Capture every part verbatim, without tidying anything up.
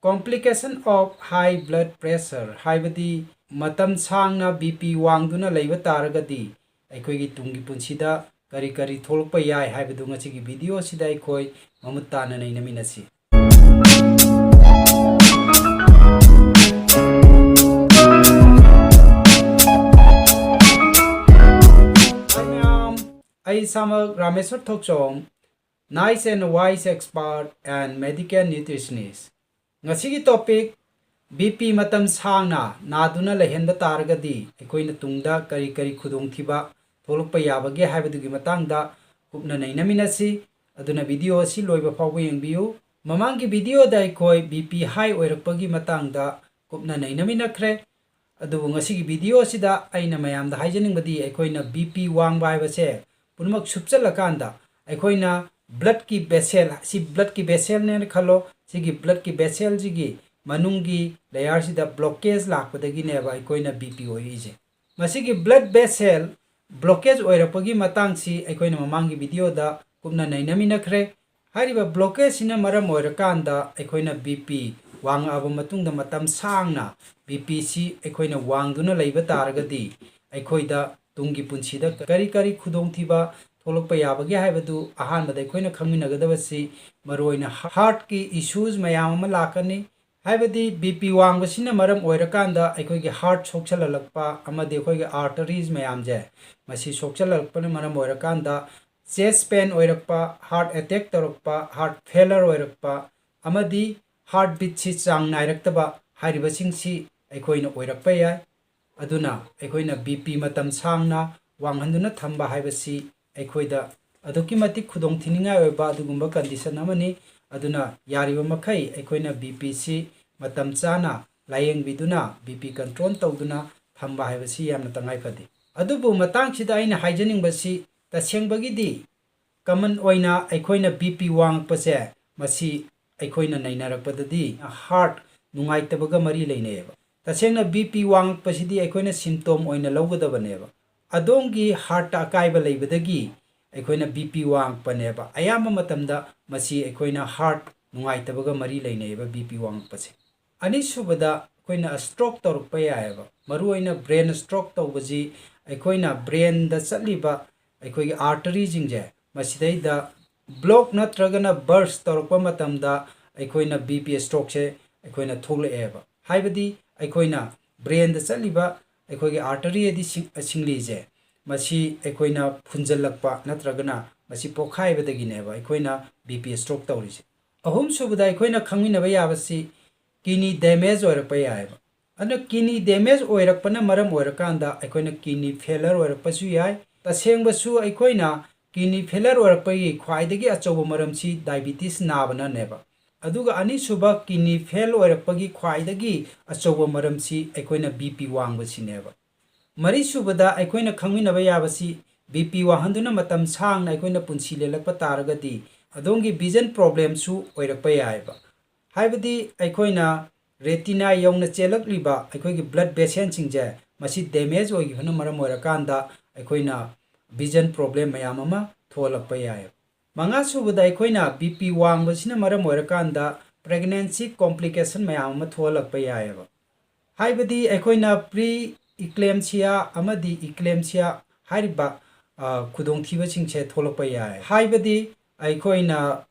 Complication of high blood pressure ꯍꯥꯏꯕꯗꯤ ꯃꯇꯝ ꯁꯥꯡꯅ B P ꯋꯥꯡꯗꯨꯅ ꯂꯩꯕ ꯇꯥꯔꯒꯗꯤ ꯑꯩꯈꯣꯏꯒꯤ ꯇꯨꯡꯒꯤ ꯄꯨꯟꯁꯤꯗ ꯀꯔꯤ ꯀꯔꯤ ꯊꯣꯛꯂꯛꯄ ꯌꯥꯏ ꯍꯥꯏꯕꯗꯨ ꯉꯁꯤꯒꯤ video ꯑꯁꯤꯗ ꯑꯩꯈꯣꯏ ꯃꯃꯨꯠ ꯇꯥꯅ ꯅꯩꯅꯃꯤꯟꯅꯁꯤ꯫ Hi ꯃꯌꯥꯝ, ꯑꯩ ꯏꯁꯥꯃꯛ ꯔꯥꯃꯦꯁ꯭ꯋꯔ ꯊꯣꯛꯆꯣꯝ, Nice and Wise Expert and Medical Nutritionist꯫ ꯉꯁꯤꯒꯤ topic, B P ꯃꯇꯝ ꯁꯥꯡꯅ ꯅꯥꯗꯨꯅ ꯂꯩꯍꯟꯕ ꯇꯥꯔꯒꯗꯤ ꯑꯩꯈꯣꯏꯅ ꯇꯨꯡꯗ ꯀꯔꯤ ꯀꯔꯤ ꯈꯨꯗꯣꯡꯊꯤꯕ ꯊꯣꯛꯂꯛꯄ ꯌꯥꯕꯒꯦ ꯍꯥꯏꯕꯗꯨꯒꯤ ꯃꯇꯥꯡꯗ ꯀꯨꯞꯅ ꯅꯩꯅꯃꯤꯟꯅꯁꯤ꯫ ꯑꯗꯨꯅ video ꯑꯁꯤ ꯂꯣꯏꯕ ꯐꯥꯎꯕ ꯌꯦꯡꯕꯤꯌꯨ꯫ ꯃꯃꯥꯡꯒꯤ videoꯗ ꯑꯩꯈꯣꯏ B P high ꯑꯣꯏꯔꯛꯄꯒꯤ ꯃꯇꯥꯡꯗ ꯀꯨꯞꯅ ꯅꯩꯅꯃꯤꯟꯅꯈ꯭ꯔꯦ꯫ ꯑꯗꯨꯕꯨ ꯉꯁꯤꯒꯤ video ꯑꯁꯤꯗ ꯑꯩꯅ ꯃꯌꯥꯝꯗ ꯍꯥꯏꯖꯅꯤꯡꯕꯗꯤ ꯑꯩꯈꯣꯏꯅ B P ꯋꯥꯡꯕ ꯍꯥꯏꯕꯁꯦ ꯄꯨꯝꯅꯃꯛ ꯁꯨꯞꯆꯜꯂꯀꯥꯟꯗ ꯑꯩꯈꯣꯏꯅ bloodꯀꯤ vessel, ꯁꯤ bloodꯀꯤ vesselꯅꯦꯅ ꯈꯜꯂꯣ, ꯁꯤꯒꯤ bloodꯀꯤ vesselꯁꯤꯒꯤ ꯃꯅꯨꯡꯒꯤ layerꯁꯤꯗ blockage ꯂꯥꯛꯄꯗꯒꯤꯅꯦꯕ ꯑꯩꯈꯣꯏꯅ B P ꯑꯣꯏꯔꯛꯏꯁꯦ꯫ ꯃꯁꯤꯒꯤ blood vessel blockage ꯑꯣꯏꯔꯛꯄꯒꯤ ꯃꯇꯥꯡꯁꯤ ꯑꯩꯈꯣꯏꯅ ꯃꯃꯥꯡꯒꯤ videoꯗ ꯀꯨꯞꯅ ꯅꯩꯅꯃꯤꯟꯅꯈ꯭ꯔꯦ꯫ ꯍꯥꯏꯔꯤꯕ blockageꯁꯤꯅ ꯃꯔꯝ ꯑꯣꯏꯔꯀꯥꯟꯗ ꯑꯩꯈꯣꯏꯅ B P ꯋꯥꯡꯉꯛꯑꯕ ꯃꯇꯨꯡꯗ ꯃꯇꯝ ꯁꯥꯡꯅ B Pꯁꯤ ꯑꯩꯈꯣꯏꯅ ꯋꯥꯡꯗꯨꯅ ꯂꯩꯕ ꯇꯥꯔꯒꯗꯤ ꯑꯩꯈꯣꯏꯗ ꯇꯨꯡꯒꯤ ꯄꯨꯟꯁꯤꯗ ꯀꯔꯤ ꯀꯔꯤ ꯈꯨꯗꯣꯡꯊꯤꯕ ꯊꯣꯛꯂꯛꯄ ꯌꯥꯕꯒꯦ ꯍꯥꯏꯕꯗꯨ ꯑꯍꯥꯟꯕꯗ ꯑꯩꯈꯣꯏꯅ ꯈꯪꯃꯤꯟꯅꯒꯗꯕꯁꯤ ꯃꯔꯨꯑꯣꯏꯅ heartꯀꯤ issues ꯃꯌꯥꯝ ꯑꯃ ꯂꯥꯛꯀꯅꯤ꯫ ꯍꯥꯏꯕꯗꯤ B P ꯋꯥꯡꯕꯁꯤꯅ ꯃꯔꯝ ꯑꯣꯏꯔꯀꯥꯟꯗ ꯑꯩꯈꯣꯏꯒꯤ heart ꯁꯣꯛꯆꯜꯍꯜꯂꯛꯄ ꯑꯃꯗꯤ ꯑꯩꯈꯣꯏꯒꯤ arteries ꯃꯌꯥꯝꯁꯦ ꯃꯁꯤ ꯁꯣꯛꯆꯜꯍꯜꯂꯛꯄꯅ ꯃꯔꯝ ꯑꯣꯏꯔꯀꯥꯟꯗ chest pain ꯑꯣꯏꯔꯛꯄ, heart attack ꯇꯧꯔꯛꯄ, heart failure ꯑꯣꯏꯔꯛꯄ ꯑꯃꯗꯤ heart beatꯁꯤ ꯆꯥꯡ ꯅꯥꯏꯔꯛꯇꯕ ꯍꯥꯏꯔꯤꯕꯁꯤꯡꯁꯤ ꯑꯩꯈꯣꯏꯅ ꯑꯣꯏꯔꯛꯄ ꯌꯥꯏ꯫ ꯑꯗꯨꯅ ꯑꯩꯈꯣꯏꯅ B P ꯃꯇꯝ ꯁꯥꯡꯅ ꯋꯥꯡꯍꯟꯗꯨꯅ ꯊꯝꯕ ꯍꯥꯏꯕꯁꯤ ꯑꯩꯈꯣꯏꯗ ꯑꯗꯨꯛꯀꯤ ꯃꯇꯤꯛ ꯈꯨꯗꯣꯡꯊꯤꯅꯤꯡꯉꯥꯏ ꯑꯣꯏꯕ ꯑꯗꯨꯒꯨꯝꯕ condition ꯑꯃꯅꯤ꯫ ꯑꯗꯨꯅ ꯌꯥꯔꯤꯕ ꯃꯈꯩ ꯑꯩꯈꯣꯏꯅ B Pꯁꯤ ꯃꯇꯝ ꯆꯥꯅ ꯂꯥꯌꯦꯡꯕꯤꯗꯨꯅ B P control ꯇꯧꯗꯨꯅ ꯊꯝꯕ ꯍꯥꯏꯕꯁꯤ ꯌꯥꯝꯅ ꯇꯉꯥꯏ ꯐꯗꯦ꯫ ꯑꯗꯨꯕꯨ ꯃꯇꯥꯡꯁꯤꯗ ꯑꯩꯅ ꯍꯥꯏꯖꯅꯤꯡꯕꯁꯤ ꯇꯁꯦꯡꯕꯒꯤꯗꯤ common ꯑꯣꯏꯅ ꯑꯩꯈꯣꯏꯅ B P ꯋꯥꯡꯉꯛꯄꯁꯦ ꯃꯁꯤ ꯑꯩꯈꯣꯏꯅ ꯅꯩꯅꯔꯛꯄꯗꯗꯤ heart ꯅꯨꯡꯉꯥꯏꯇꯕꯒ ꯃꯔꯤ ꯂꯩꯅꯩꯌꯦꯕ꯫ ꯇꯁꯦꯡꯅ B P ꯋꯥꯡꯉꯛꯄꯁꯤꯗꯤ ꯑꯩꯈꯣꯏꯅ symptom ꯑꯣꯏꯅ ꯂꯧꯒꯗꯕꯅꯦꯕ꯫ ꯑꯗꯣꯝꯒꯤ heartꯇ ꯑꯀꯥꯏꯕ ꯂꯩꯕꯗꯒꯤ ꯑꯩꯈꯣꯏꯅ B P ꯋꯥꯡꯉꯛꯄꯅꯦꯕ꯫ ꯑꯌꯥꯝꯕ ꯃꯇꯝꯗ ꯃꯁꯤ ꯑꯩꯈꯣꯏꯅ heart ꯅꯨꯡꯉꯥꯏꯇꯕꯒ ꯃꯔꯤ ꯂꯩꯅꯩꯌꯦꯕ ꯕꯤ ꯄꯤ ꯋꯥꯡꯉꯛꯄꯁꯦ꯫ ꯑꯅꯤꯁꯨꯕꯗ ꯑꯩꯈꯣꯏꯅ stroke ꯇꯧꯔꯛꯄ ꯌꯥꯏꯌꯦꯕ꯫ ꯃꯔꯨꯑꯣꯏꯅ brain stroke ꯇꯧꯕꯁꯤ ꯑꯩꯈꯣꯏꯅ brainꯗ ꯆꯠꯂꯤꯕ ꯑꯩꯈꯣꯏꯒꯤ arteryꯁꯤꯡꯁꯦ ꯃꯁꯤꯗꯩꯗ block ꯅꯠꯇ꯭ꯔꯒꯅ burst ꯇꯧꯔꯛꯄ ꯃꯇꯝꯗ ꯑꯩꯈꯣꯏꯅ ꯕꯤ ꯄꯤ strokeꯁꯦ ꯑꯩꯈꯣꯏꯅ ꯊꯣꯛꯂꯛꯑꯦꯕ꯫ ꯍꯥꯏꯕꯗꯤ ꯑꯩꯈꯣꯏꯅ brainꯗ ꯆꯠꯂꯤꯕ ꯑꯩꯈꯣꯏꯒꯤ artery ꯍꯥꯏꯗꯤ ꯁꯤꯡ-, ꯁꯤꯡꯂꯤꯁꯦ ꯃꯁꯤ ꯑꯩꯈꯣꯏꯅ ꯐꯨꯟꯖꯜꯂꯛꯄ ꯅꯠꯇ꯭ꯔꯒꯅ ꯃꯁꯤ ꯄꯣꯛꯈꯥꯏꯕꯗꯒꯤꯅꯦꯕ ꯑꯩꯈꯣꯏꯅ ꯕꯤ ꯄꯤ stroke ꯇꯧꯔꯤꯁꯦ꯫ ꯑꯍꯨꯝꯁꯨꯕꯗ ꯑꯩꯈꯣꯏꯅ ꯈꯪꯃꯤꯟꯅꯕ ꯌꯥꯕꯁꯤ kidney damage ꯑꯣꯏꯔꯛꯄ ꯌꯥꯏꯑꯕ꯫ ꯑꯗꯨꯅ kidney damage ꯑꯣꯏꯔꯛꯄꯅ ꯃꯔꯝ ꯑꯣꯏꯔꯀꯥꯟꯗ ꯑꯩꯈꯣꯏꯅ kidney failure ꯑꯣꯏꯔꯛꯄꯁꯨ ꯌꯥꯏ꯫ ꯇꯁꯦꯡꯕꯁꯨ ꯑꯩꯈꯣꯏꯅ kidney failure ꯑꯣꯏꯔꯛꯄꯒꯤ ꯈ꯭ꯋꯥꯏꯗꯒꯤ ꯑꯆꯧꯕ ꯃꯔꯝꯁꯤ diabetes ꯅꯥꯕꯅꯅꯦꯕ꯫ ꯑꯗꯨꯒ ꯑꯅꯤꯁꯨꯕ kidney fail ꯑꯣꯏꯔꯛꯄꯒꯤ ꯈ꯭ꯋꯥꯏꯗꯒꯤ ꯑꯆꯧꯕ ꯃꯔꯝꯁꯤ ꯑꯩꯈꯣꯏꯅ ꯕꯤ ꯄꯤ ꯋꯥꯡꯕꯁꯤꯅꯦꯕ꯫ ꯃꯔꯤꯁꯨꯕꯗ ꯑꯩꯈꯣꯏꯅ ꯈꯪꯃꯤꯟꯅꯕ ꯌꯥꯕꯁꯤ ꯕꯤ ꯄꯤ ꯋꯥꯡꯍꯟꯗꯨꯅ ꯃꯇꯝ ꯁꯥꯡꯅ ꯑꯩꯈꯣꯏꯅ ꯄꯨꯟꯁꯤ ꯂꯦꯜꯂꯛꯄ ꯇꯥꯔꯒꯗꯤ ꯑꯗꯣꯝꯒꯤ vision problemꯁꯨ ꯑꯣꯏꯔꯛꯄ ꯌꯥꯏꯑꯕ꯫ ꯍꯥꯏꯕꯗꯤ ꯑꯩꯈꯣꯏꯅ retina ꯌꯧꯅ ꯆꯦꯜꯂꯛꯂꯤꯕ ꯑꯩꯈꯣꯏꯒꯤ blood vesselꯁꯤꯡꯁꯦ ꯃꯁꯤ damage ꯑꯣꯏꯈꯤꯕꯅ ꯃꯔꯝ ꯑꯣꯏꯔꯀꯥꯟꯗ ꯑꯩꯈꯣꯏꯅ vision problem ꯃꯌꯥꯝ ꯑꯃ ꯊꯣꯛꯍꯜꯂꯛꯄ ꯌꯥꯏꯑꯕ꯫ ꯃꯉꯥꯁꯨꯕꯗ ꯑꯩꯈꯣꯏꯅ ꯕꯤ ꯄꯤ ꯋꯥꯡꯕꯁꯤꯅ ꯃꯔꯝ ꯑꯣꯏꯔꯀꯥꯟꯗ pregnancy complication ꯃꯌꯥꯝ ꯑꯃ ꯊꯣꯛꯍꯜꯂꯛꯄ ꯌꯥꯏꯑꯕ꯫ ꯍꯥꯏꯕꯗꯤ ꯑꯩꯈꯣꯏꯅ pre eclampsia ꯑꯃꯗꯤ eclampsia ꯍꯥꯏꯔꯤꯕ, ꯑ, ꯈꯨꯗꯣꯡꯊꯤꯕꯁꯤꯡꯁꯦ ꯊꯣꯛꯂꯛꯄ ꯌꯥꯏ꯫ ꯍꯥꯏꯕꯗꯤ ꯑꯩꯈꯣꯏꯅ,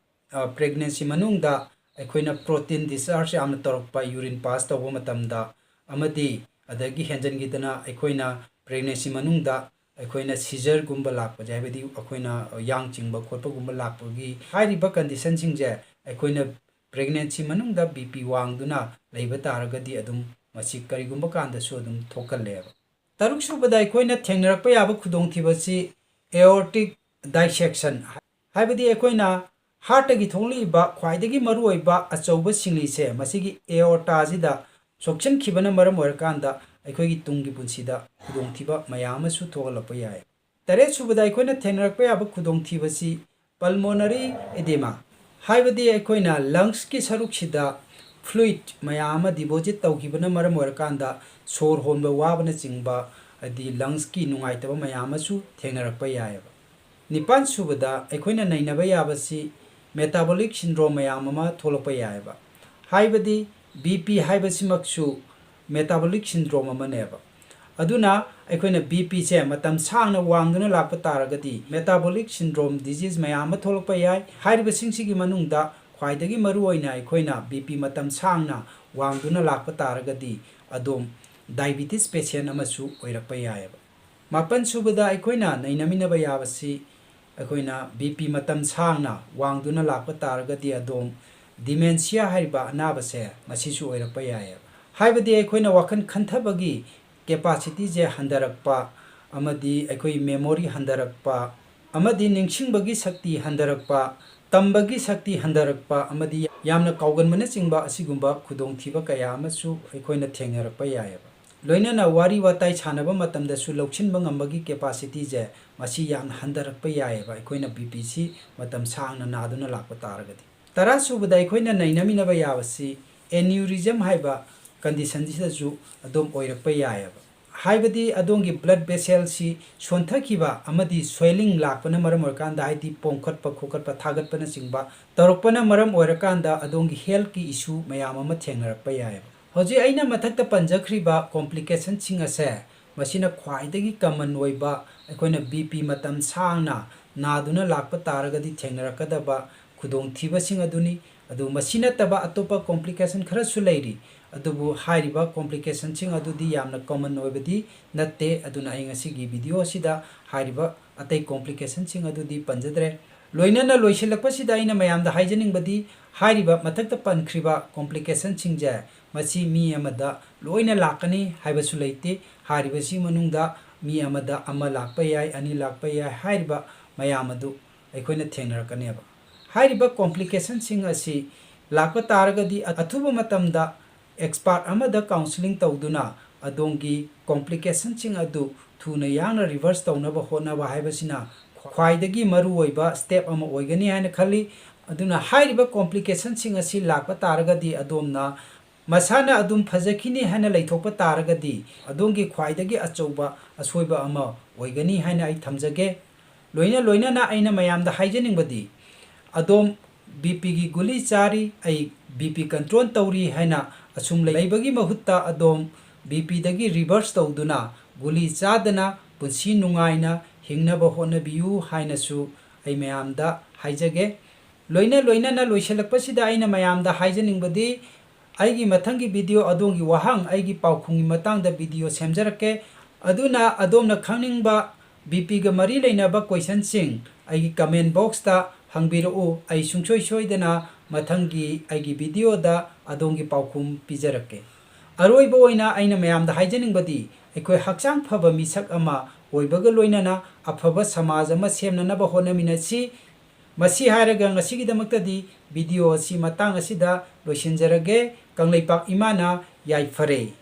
ꯑ, pregnancy ꯃꯅꯨꯡꯗ ꯑꯩꯈꯣꯏꯅ protein discharge ꯌꯥꯝꯅ ꯇꯧꯔꯛꯄ urine pass ꯇꯧꯕ ꯃꯇꯝꯗ, ꯑꯃꯗꯤ ꯑꯗꯒꯤ ꯍꯦꯟꯖꯟꯈꯤꯗꯅ ꯑꯩꯈꯣꯏꯅ pregnancy ꯃꯅꯨꯡꯗ ꯑꯩꯈꯣꯏꯅ seizureꯒꯨꯝꯕ ꯂꯥꯛꯄꯁꯦ, ꯍꯥꯏꯕꯗꯤ ꯑꯩꯈꯣꯏꯅ ꯌꯥꯡ ꯆꯤꯡꯕ ꯈꯣꯠꯄꯒꯨꯝꯕ ꯂꯥꯛꯄꯒꯤ ꯍꯥꯏꯔꯤꯕ conditionꯁꯤꯡꯁꯦ ꯑꯩꯈꯣꯏꯅ pregnancy ꯃꯅꯨꯡꯗ ꯕꯤ ꯄꯤ ꯋꯥꯡꯗꯨꯅ ꯂꯩꯕ ꯇꯥꯔꯒꯗꯤ ꯑꯗꯨꯝ ꯃꯁꯤ ꯀꯔꯤꯒꯨꯝꯕ ꯀꯥꯟꯗꯁꯨ ꯑꯗꯨꯝ ꯊꯣꯛꯀꯜꯂꯦꯕ꯫ ꯇꯔꯨꯛꯁꯨꯕꯗ ꯑꯩꯈꯣꯏꯅ ꯊꯦꯡꯅꯔꯛꯄ ꯌꯥꯕ ꯈꯨꯗꯣꯡꯊꯤꯕꯁꯤ aortic dissection, ꯍꯥꯏꯕꯗꯤ ꯑꯩꯈꯣꯏꯅ heartꯇꯒꯤ ꯊꯣꯛꯂꯛꯏꯕ ꯈ꯭ꯋꯥꯏꯗꯒꯤ ꯃꯔꯨꯑꯣꯏꯕ ꯑꯆꯧꯕ ꯁꯤꯡꯂꯤꯁꯦ ꯃꯁꯤꯒꯤ aortaꯁꯤꯗ ꯁꯣꯛꯆꯟꯈꯤꯕꯅ ꯃꯔꯝ ꯑꯣꯏꯔꯀꯥꯟꯗ ꯑꯩꯈꯣꯏꯒꯤ ꯇꯨꯡꯒꯤ ꯄꯨꯟꯁꯤꯗ ꯈꯨꯗꯣꯡꯊꯤꯕ ꯃꯌꯥꯝ ꯑꯃꯁꯨ ꯊꯣꯛꯍꯜꯂꯛꯄ ꯌꯥꯏ꯫ ꯇꯔꯦꯠꯁꯨꯕꯗ ꯑꯩꯈꯣꯏꯅ ꯊꯦꯡꯅꯔꯛꯄ ꯌꯥꯕ ꯈꯨꯗꯣꯡꯊꯤꯕꯁꯤ pulmonary edema, ꯍꯥꯏꯕꯗꯤ ꯑꯩꯈꯣꯏꯅ lungsꯀꯤ ꯁꯔꯨꯛꯁꯤꯗ fluid ꯃꯌꯥꯝ ꯑꯃ deposit ꯇꯧꯈꯤꯕꯅ ꯃꯔꯝ ꯑꯣꯏꯔꯀꯥꯟꯗ ꯁꯣꯔ ꯍꯣꯟꯕ ꯋꯥꯕꯅꯆꯤꯡꯕ, ꯍꯥꯏꯗꯤ lungsꯀꯤ ꯅꯨꯡꯉꯥꯏꯇꯕ ꯃꯌꯥꯝ ꯑꯃꯁꯨ ꯊꯦꯡꯅꯔꯛꯄ ꯌꯥꯏꯑꯕ꯫ ꯅꯤꯄꯥꯟꯁꯨꯕꯗ ꯑꯩꯈꯣꯏꯅ ꯅꯩꯅꯕ ꯌꯥꯕꯁꯤ metabolic syndrome ꯃꯌꯥꯝ ꯑꯃ ꯊꯣꯛꯂꯛꯄ ꯌꯥꯏꯑꯕ꯫ ꯍꯥꯏꯕꯗꯤ B P ꯍꯥꯏꯕꯁꯤꯃꯛꯁꯨ metabolic syndrome ꯑꯃꯅꯦꯕ꯫ ꯑꯗꯨꯅ ꯑꯩꯈꯣꯏꯅ B P ꯁꯦ ꯃꯇꯝ ꯁꯥꯡꯅ ꯋꯥꯡꯗꯨꯅ ꯂꯥꯛꯄ ꯇꯥꯔꯒꯗꯤ metabolic syndrome disease ꯃꯌꯥꯝ ꯑꯃ ꯊꯣꯛꯂꯛꯄ ꯌꯥꯏ꯫ ꯍꯥꯏꯔꯤꯕꯁꯤꯡꯁꯤꯒꯤ ꯃꯅꯨꯡꯗ ꯈ꯭ꯋꯥꯏꯗꯒꯤ ꯃꯔꯨꯑꯣꯏꯅ ꯑꯩꯈꯣꯏꯅ B P ꯃꯇꯝ ꯁꯥꯡꯅ ꯋꯥꯡꯗꯨꯅ ꯂꯥꯛꯄ ꯇꯥꯔꯒꯗꯤ ꯑꯗꯣꯝ diabetes patient ꯑꯃꯁꯨ ꯑꯣꯏꯔꯛꯄ ꯌꯥꯏꯑꯕ꯫ ꯃꯥꯄꯟ ꯁꯨꯕꯗ ꯑꯩꯈꯣꯏꯅ ꯅꯩꯅꯃꯤꯟꯅꯕ ꯌꯥꯕꯁꯤ ꯑꯩꯈꯣꯏꯅ B P ꯃꯇꯝ ꯁꯥꯡꯅ ꯋꯥꯡꯗꯨꯅ ꯂꯥꯛꯄ ꯇꯥꯔꯒꯗꯤ ꯑꯗꯣꯝ dementia ꯍꯥꯏꯔꯤꯕ ꯑꯅꯥꯕꯁꯦ ꯃꯁꯤꯁꯨ ꯑꯣꯏꯔꯛꯄ ꯌꯥꯏꯑꯕ꯫ ꯍꯥꯏꯕꯗꯤ ꯑꯩꯈꯣꯏꯅ ꯋꯥꯈꯜ ꯈꯟꯊꯕꯒꯤ capacityꯁꯦ ꯍꯟꯊꯔꯛꯄ ꯑꯃꯗꯤ ꯑꯩꯈꯣꯏ memory ꯍꯟꯊꯔꯛꯄ ꯑꯃꯗꯤ ꯅꯤꯡꯁꯤꯡꯕꯒꯤ ꯁꯛꯇꯤ ꯍꯟꯊꯔꯛꯄ, ꯇꯝꯕꯒꯤ ꯁꯛꯇꯤ ꯍꯟꯊꯔꯛꯄ ꯑꯃꯗꯤ ꯌꯥꯝꯅ ꯀꯥꯎꯒꯟꯕꯅꯆꯤꯡꯕ ꯑꯁꯤꯒꯨꯝꯕ ꯈꯨꯗꯣꯡꯊꯤꯕ ꯀꯌꯥ ꯑꯃꯁꯨ ꯑꯩꯈꯣꯏꯅ ꯊꯦꯡꯅꯔꯛꯄ ꯌꯥꯏꯑꯕ꯫ ꯂꯣꯏꯅꯅ ꯋꯥꯔꯤ ꯋꯥꯇꯥꯏ ꯁꯥꯟꯅꯕ ꯃꯇꯝꯗꯁꯨ ꯂꯧꯁꯤꯟꯕ ꯉꯝꯕꯒꯤ capacityꯁꯦ ꯃꯁꯤ ꯌꯥꯝꯅ ꯍꯟꯊꯔꯛꯄ ꯌꯥꯏꯑꯕ, ꯑꯩꯈꯣꯏꯅ B Pꯁꯤ ꯃꯇꯝ ꯁꯥꯡꯅ ꯅꯥꯗꯨꯅ ꯂꯥꯛꯄ ꯇꯥꯔꯒꯗꯤ꯫ ꯇꯔꯥ ꯁꯨꯕꯗ ꯑꯩꯈꯣꯏꯅ ꯅꯩꯅꯃꯤꯟꯅꯕ ꯌꯥꯕꯁꯤ aneurysm ꯍꯥꯏꯕ conditionꯁꯤꯗꯁꯨ ꯑꯗꯨꯝ ꯑꯣꯏꯔꯛꯄ ꯌꯥꯏꯑꯕ꯫ ꯍꯥꯏꯕꯗꯤ ꯑꯗꯣꯝꯒꯤ blood vesselꯁꯤ ꯁꯣꯟꯊꯈꯤꯕ ꯑꯃꯗꯤ swelling ꯂꯥꯛꯄꯅ ꯃꯔꯝ ꯑꯣꯏꯔꯀꯥꯟꯗ, ꯍꯥꯏꯗꯤ ꯄꯣꯝꯈꯠꯄ ꯈꯣꯀꯠꯄ ꯊꯥꯒꯠꯄꯅꯆꯤꯡꯕ ꯇꯧꯔꯛꯄꯅ ꯃꯔꯝ ꯑꯣꯏꯔꯀꯥꯟꯗ ꯑꯗꯣꯝꯒꯤ healthꯀꯤ issue ꯃꯌꯥꯝ ꯑꯃ ꯊꯦꯡꯅꯔꯛꯄ ꯌꯥꯏꯑꯕ꯫ ꯍꯧꯖꯤꯛ ꯑꯩꯅ ꯃꯊꯛꯇ ꯄꯟꯖꯈ꯭ꯔꯤꯕ complicationꯁꯤꯡ ꯑꯁꯦ ꯃꯁꯤꯅ ꯈ꯭ꯋꯥꯏꯗꯒꯤ common ꯑꯣꯏꯕ ꯑꯩꯈꯣꯏꯅ B P ꯃꯇꯝ ꯁꯥꯡꯅ ꯅꯥꯗꯨꯅ ꯂꯥꯛꯄ ꯇꯥꯔꯒꯗꯤ ꯊꯦꯡꯅꯔꯛꯀꯗꯕ ꯈꯨꯗꯣꯡꯊꯤꯕꯁꯤꯡ ꯑꯗꯨꯅꯤ꯫ ꯑꯗꯨ ꯃꯁꯤ ꯅꯠꯇꯕ ꯑꯇꯣꯞꯄ complication ꯈꯔꯁꯨ ꯂꯩꯔꯤ, ꯑꯗꯨꯕꯨ ꯍꯥꯏꯔꯤꯕ complicationꯁꯤꯡ ꯑꯗꯨꯗꯤ ꯌꯥꯝꯅ common ꯑꯣꯏꯕꯗꯤ ꯅꯠꯇꯦ꯫ ꯑꯗꯨꯅ ꯑꯩ ꯉꯁꯤꯒꯤ videoꯁꯤꯗ ꯍꯥꯏꯔꯤꯕ ꯑꯇꯩ complicationꯁꯤꯡ ꯑꯗꯨꯗꯤ ꯄꯟꯖꯗ꯭ꯔꯦ꯫ ꯂꯣꯏꯅꯅ ꯂꯣꯏꯁꯤꯜꯂꯛꯄꯁꯤꯗ ꯑꯩꯅ ꯃꯌꯥꯝꯗ ꯍꯥꯏꯖꯅꯤꯡꯕꯗꯤ ꯍꯥꯏꯔꯤꯕ ꯃꯊꯛꯇ ꯄꯟꯈ꯭ꯔꯤꯕ complicationꯁꯤꯡꯁꯦ ꯃꯁꯤ ꯃꯤ ꯑꯃꯗ ꯂꯣꯏꯅ ꯂꯥꯛꯀꯅꯤ ꯍꯥꯏꯕꯁꯨ ꯂꯩꯇꯦ꯫ ꯍꯥꯏꯔꯤꯕꯁꯤ ꯃꯅꯨꯡꯗ ꯃꯤ ꯑꯃꯗ ꯑꯃ ꯂꯥꯛꯄ ꯌꯥꯏ, ꯑꯅꯤ ꯂꯥꯛꯄ ꯌꯥꯏ, ꯍꯥꯏꯔꯤꯕ ꯃꯌꯥꯝ ꯑꯗꯨ ꯑꯩꯈꯣꯏꯅ ꯊꯦꯡꯅꯔꯛꯀꯅꯦꯕ꯫ ꯍꯥꯏꯔꯤꯕ complicationꯁꯤꯡ ꯑꯁꯤ ꯂꯥꯛꯄ ꯇꯥꯔꯒꯗꯤ ꯑꯊꯨꯕ ꯃꯇꯝꯗ expert ꯑꯃꯗ counselling ꯇꯧꯗꯨꯅ ꯑꯗꯣꯝꯒꯤ complicationꯁꯤꯡ ꯑꯗꯨ ꯊꯨꯅ ꯌꯥꯡꯅ reverse ꯇꯧꯅꯕ ꯍꯣꯠꯅꯕ ꯍꯥꯏꯕꯁꯤꯅ ꯈ꯭ꯋꯥꯏꯗꯒꯤ ꯃꯔꯨꯑꯣꯏꯕ step ꯑꯃ ꯑꯣꯏꯒꯅꯤ ꯍꯥꯏꯅ ꯈꯜꯂꯤ꯫ ꯑꯗꯨꯅ ꯍꯥꯏꯔꯤꯕ complicationꯁꯤꯡ ꯑꯁꯤ ꯂꯥꯛꯄ ꯇꯥꯔꯒꯗꯤ ꯑꯗꯣꯝꯅ ꯃꯁꯥꯅ ꯑꯗꯨꯝ ꯐꯖꯈꯤꯅꯤ ꯍꯥꯏꯅ ꯂꯩꯊꯣꯛꯄ ꯇꯥꯔꯒꯗꯤ ꯑꯗꯣꯝꯒꯤ ꯈ꯭ꯋꯥꯏꯗꯒꯤ ꯑꯆꯧꯕ ꯑꯁꯣꯏꯕ ꯑꯃ ꯑꯣꯏꯒꯅꯤ ꯍꯥꯏꯅ ꯑꯩ ꯊꯝꯖꯒꯦ꯫ ꯂꯣꯏꯅ ꯂꯣꯏꯅꯅ ꯑꯩꯅ ꯃꯌꯥꯝꯗ ꯍꯥꯏꯖꯅꯤꯡꯕꯗꯤ ꯑꯗꯣꯝ ꯕꯤ ꯄꯤꯒꯤ ꯒꯨꯂꯤ ꯆꯥꯔꯤ, ꯑꯩ ꯕꯤ ꯄꯤ ꯀꯟꯇ꯭ꯔꯣꯜ ꯇꯧꯔꯤ ꯍꯥꯏꯅ ꯑꯁꯨꯝ ꯂꯩꯕꯒꯤ ꯃꯍꯨꯠꯇ ꯑꯗꯣꯝ ꯕꯤ ꯄꯤꯗꯒꯤ ꯔꯤꯚꯔꯁ ꯇꯧꯗꯨꯅ ꯒꯨꯂꯤ ꯆꯥꯗꯅ ꯄꯨꯟꯁꯤ ꯅꯨꯡꯉꯥꯏꯅ ꯍꯤꯡꯅꯕ ꯍꯣꯠꯅꯕꯤꯌꯨ ꯍꯥꯏꯅꯁꯨ ꯑꯩ ꯃꯌꯥꯝꯗ ꯍꯥꯏꯖꯒꯦ꯫ ꯂꯣꯏꯅ ꯂꯣꯏꯅꯅ ꯂꯣꯏꯁꯤꯜꯂꯛꯄꯁꯤꯗ ꯑꯩꯅ ꯃꯌꯥꯝꯗ ꯍꯥꯏꯖꯅꯤꯡꯕꯗꯤ, ꯑꯩꯒꯤ ꯃꯊꯪꯒꯤ ꯚꯤꯗꯤꯑꯣ ꯑꯗꯣꯝꯒꯤ ꯋꯥꯍꯪ, ꯑꯩꯒꯤ ꯄꯥꯎꯈꯨꯝꯒꯤ ꯃꯇꯥꯡꯗ ꯚꯤꯗꯤꯑꯣ ꯁꯦꯝꯖꯔꯛꯀꯦ꯫ ꯑꯗꯨꯅ ꯑꯗꯣꯝꯅ ꯈꯪꯅꯤꯡꯕ ꯕꯤ ꯄꯤꯒ ꯃꯔꯤ ꯂꯩꯅꯕ ꯀꯣꯏꯁꯟꯁꯤꯡ ꯑꯩꯒꯤ ꯀꯃꯦꯟ ꯕꯣꯛꯁꯇ ꯍꯪꯕꯤꯔꯛꯎ꯫ ꯑꯩ ꯁꯨꯡꯁꯣꯏ ꯁꯣꯏꯗꯅ ꯃꯊꯪꯒꯤ ꯑꯩꯒꯤ ꯚꯤꯗꯤꯑꯣꯗ ꯑꯗꯣꯝꯒꯤ ꯄꯥꯎꯈꯨꯝ ꯄꯤꯖꯔꯛꯀꯦ꯫ ꯑꯔꯣꯏꯕ ꯑꯣꯏꯅ ꯑꯩꯅ ꯃꯌꯥꯝꯗ ꯍꯥꯏꯖꯅꯤꯡꯕꯗꯤ, ꯑꯩꯈꯣꯏ ꯍꯛꯆꯥꯡ ꯐꯕ ꯃꯤꯁꯛ ꯑꯃ ꯑꯣꯏꯕꯒ ꯂꯣꯏꯅꯅ ꯑꯐꯕ ꯁꯃꯥꯖ ꯑꯃ ꯁꯦꯝꯅꯅꯕ ꯍꯣꯠꯅꯃꯤꯟꯅꯁꯤ꯫ ꯃꯁꯤ ꯍꯥꯏꯔꯒ ꯉꯁꯤꯒꯤꯗꯃꯛꯇꯗꯤ ꯚꯤꯗꯤꯑꯣ ꯑꯁꯤ ꯃꯇꯥꯡ ꯑꯁꯤꯗ ꯂꯣꯏꯁꯤꯟꯖꯔꯒꯦ꯫ ꯀꯪꯂꯩꯄꯥꯛ ꯏꯃꯥꯅ ꯌꯥꯏꯐꯔꯦ꯫